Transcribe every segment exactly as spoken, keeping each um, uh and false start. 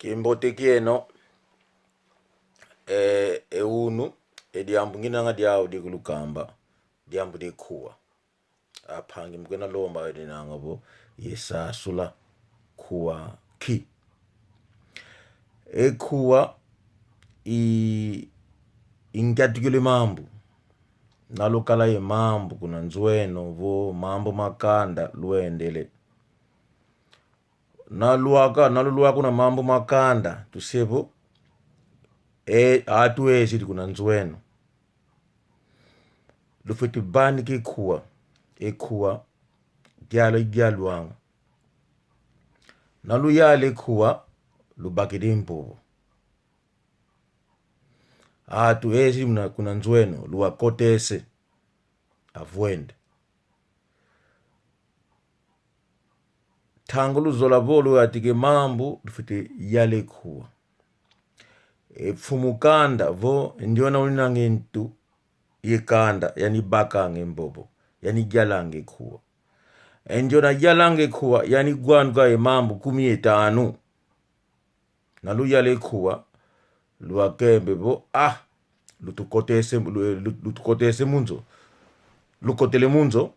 Kimbote kieno. E, e unu, e diambu nginanga diau di kulukamba, diambu di kuwa. Ampangi mu kwenda lomba, e dinanga vo, ye sasula kuwa nki? E kuwa i, i ngiatikile mambu. Na lukala ye mambu kuna nzo eno vo mambu ma kanda lwendele. Na lwaka, na lulwaka kuna mambu ma kanda, tuse vo, e, atu ezidi kuna nzo eno. Lufwete vanika e kuwa, e kuwa diala dialwanga. Na luyala e kuwa, lubakidi mvovo. Atu ezidi muna, kuna nzo eno, luwakotese. Avwende. Ntangu luzola vo luyantika e mambu, lufwete yala e kuwa. E mfumu kanda vo, ndiona uninanga e ntu ye kanda, yani bakanga e mvovo, yani yalanga e kuwa. E ndiona yalanga e kuwa, yani gwanuka e mambu kumi ye tanu. Na luyala e kuwa, luwakembe vo, ah, lutukotese, lu-, lu-, lutukotese mu nzo. Lukotele mu nzo,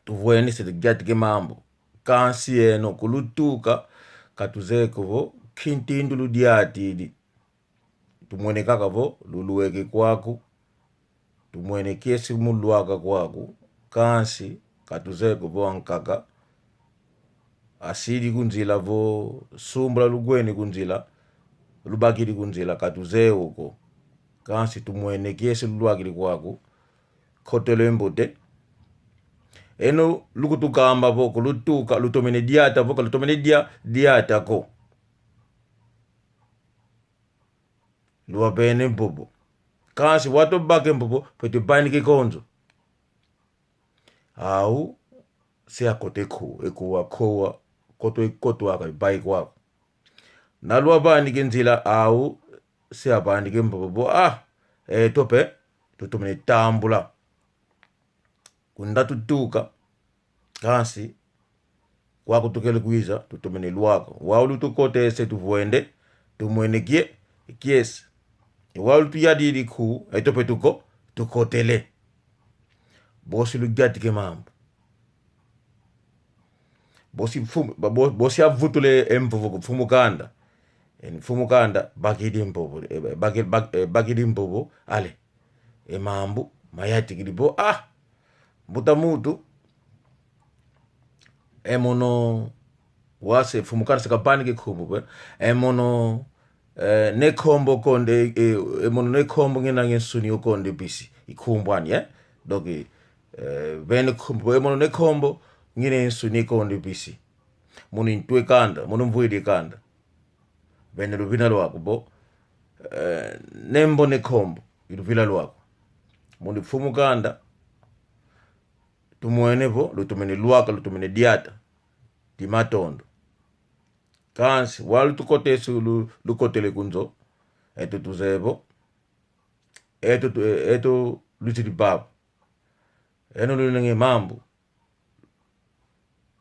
tuvwene se tuyantika e mambu. Kansi eno kulutuka, katuzeye ko vo, nki ntindu ludiatidi. Tumwene kaka vo, lulweke kwaku. Tumwene kiese mu lwaka kwaku, kansi katuzeye ko vo ankaka asidi ku nzila vo sumbula lugwene ku nzila, lubakidi ku nzila, katuzeye ko. Kansi tumwene kiese lulwakidi kwaku, nkotele mbote. Eno lukutukamba vo kulutuka, lutomene diata vo, ka lutomene dia, diata ko. Luwavene mvovo. Kansi wau tubake mvovo, fwete vanika e konzo. Au, se akota e ku-, e kuwa, kuwa, koto, koto aka, bai kwaku. Na luwavanika e nzila, au, se avanika e mvovo, ah, eto mpe, tutomene tambula. Kunda tutuka, kansi, kwaku tukele kwiza, tutomene lwaka. Wau lutukotese tuvwende, tumwene kie-, kiese. Wau lutuyadidi ku, eto mpe tuko-, tukotele. Bosi luyantika e mambu. Bosi mfumu, ba-, bo-, bosi avutule e mvovo ku mfumu kanda. E mfumu kanda, bakidi mvovo, e, baki-, bak-, e, bakidi mvovo, ale. E mambu mayantikidi vo, ah, mbuta muntu, e mono wau se mfumu kanda se kavanika e nkumbu, eh. E mono, eh, ne nkombo konde, eh, e mono ne nkombo ngina nge nsuni okonde bisi, i nkumbu ani, eh. Donc, eh, vene nkumbu, e mono ne nkombo ngina nsuni okonde bisi. Mono ntwe kanda, mono mvwidi kanda. Vene luvila lwaku vo, eh, ne mbo ne nkombo i luvila lwaku. Mono mfumu kanda, tumwene vo, lutomene lwaka, lutomene diata, di matondo. Kansi, wau lutukotese lu-, lukotele ku nzo, eto tuzeye vo, eto tu-, eto luzidi vava. Eno lunenge mambu.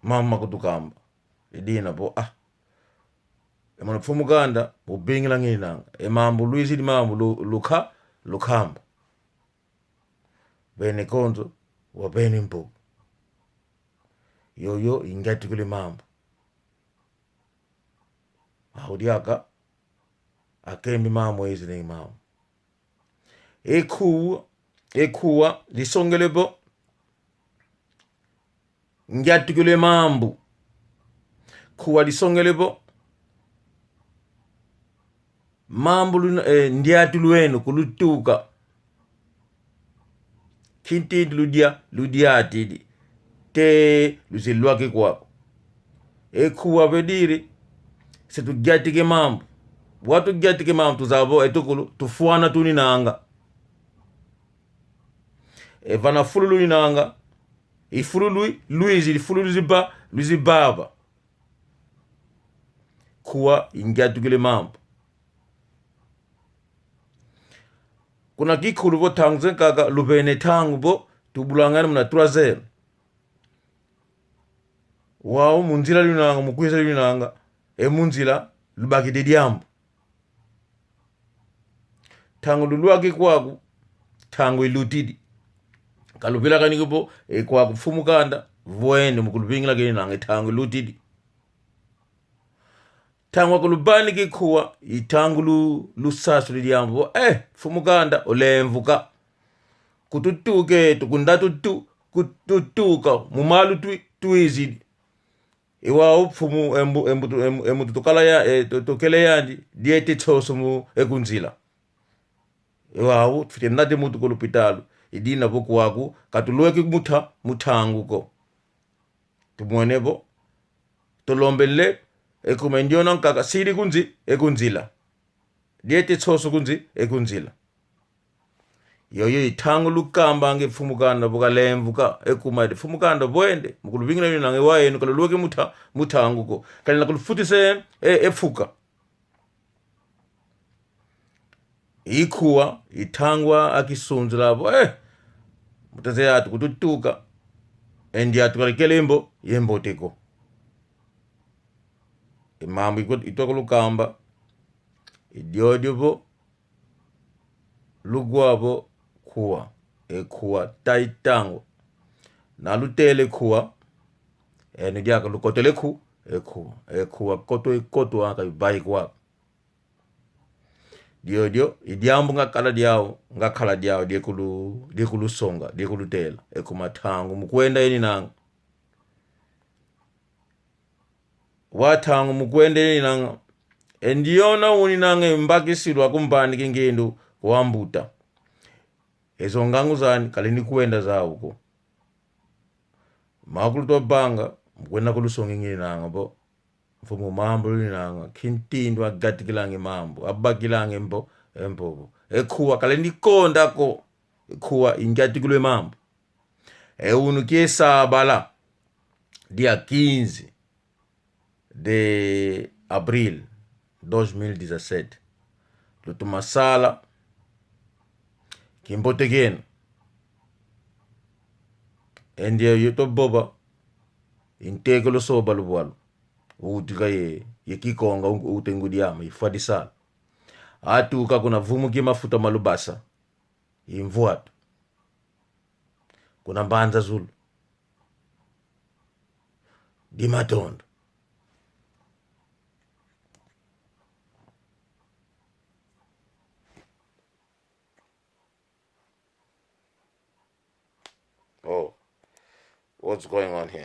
Mambu ma kutukamba. I dina vo, ah. E mono mfumu kanda, mu vingila nginanga. E mambu lwizidi mambu lu-, luka-, lukamba. Vene konzo, wavene mvovo. Yoyo, i ngiatikile mambu. Aho diaka, akembi mambu ezine mambu. E kuwa, e kuwa, lisongele vo, ngiatikile mambu. Kuwa lisongele vo, mambu luna, eh, ndiatu lweno kulutuka. Kintindi ludia, ludiatidi. Te luze lwaki kwaku. E kuwa vediri, se tugiatike mambu. Wau tugiatike mambu tuzaya vo, e tukulu, tufwana tuninanga. E vana fulu luninanga. I fulu lui, luizi, i fulu luzi va, luzi vava. Kuwa ingiatukile mambu. Kuna kikulu vo ntangu zankaka luvene ntangu vo tubulangana muna trois heures. Wau mu nzila lunanga, mu kwiza lunanga, e mu nzila lubakidi diambu. Ntangu lulwaki kwaku, ntangu ilutidi. Ka luvilakani ko vo, e kwaku mfumu kanda, vwende mu kuluvingila keni nange, ntangu ilutidi. Ntangu akuluvaniki kuwa, i ntangu lu-, lusasuli diambu vo, eh, mfumu kanda, olemvuka. Kututuke, tukunda tutu-, kututuka, mu malu twi-, twizidi. Iwau mfumu, e mbu-, e mbutu, e mbu-, e mbutu tukala ya, e, tu-, tukele yandi, diete nsoso mu, e kunzila. Iwau, tufwete nate mutu ku lupitalu, i dina vo kwaku, katulweki muta-, mutangu ko. Tumwene vo, tulombele, e kuma ndiona nkaka, sidi kunzi-, e kunzila. Diete nsoso kunzi-, e kunzila. Yoyo i ntangu lukambangi mfumu kanda vo kalemvuka, e kuma edi mfumu kanda vwende, mu kuluvingila eni nange wayenu kalulweke muta-, mutangu ko. Kalenda kulufutisa e, e fuka. I kuwa, i ntangu akisunzula vo, eh, muteze atu kututuka, e ndi atu kalikele mbo-, ye mbote ko. I mambu iko-, itwa kulukamba, i diodio vo, lugwa vo kuwa, e kuwa ta i ntangu. Na lutele kuwa, e ni diaka lukotele ku-, e kuwa, e kuwa koto i koto aka ibai kwa. Diodio, i diambu ngakala diau, ngakala diau, die kulu-, die kulusonga, die kulutela, e kuma ntangu, mu kwenda eni nanga. Wa ntangu mu kwenda eni nanga. E ndiona uni nanga mbakisilu akumvaniki ngindu kwa mbuta. Ezo ngangu zani kali ni kwenda zau ko. Makulu twa vanga, mu kwenda kulusonga ngina nanga vo. Mfumu mambu luni nanga, kintindu agatikilangi mambu, abakilangi mbo, e mbo vo. E kuwa kali ni konda ko, e kuwa ingatikilwe mambu. E unu kie sabala, dia quinze de abril dois mil e dezassete. Lutoma sala, kimbote kieno. E ndioyo tuvova, i ntekelo soba luvualu. Utika ye, ye Kikonga, u-, ute ngudi ama, ifwa disala. Atuka kuna vumu ki mafuta ma lubasa. I mvwatu. Kuna Mbanza Zulu. Di matondo. Oh, what's going on here?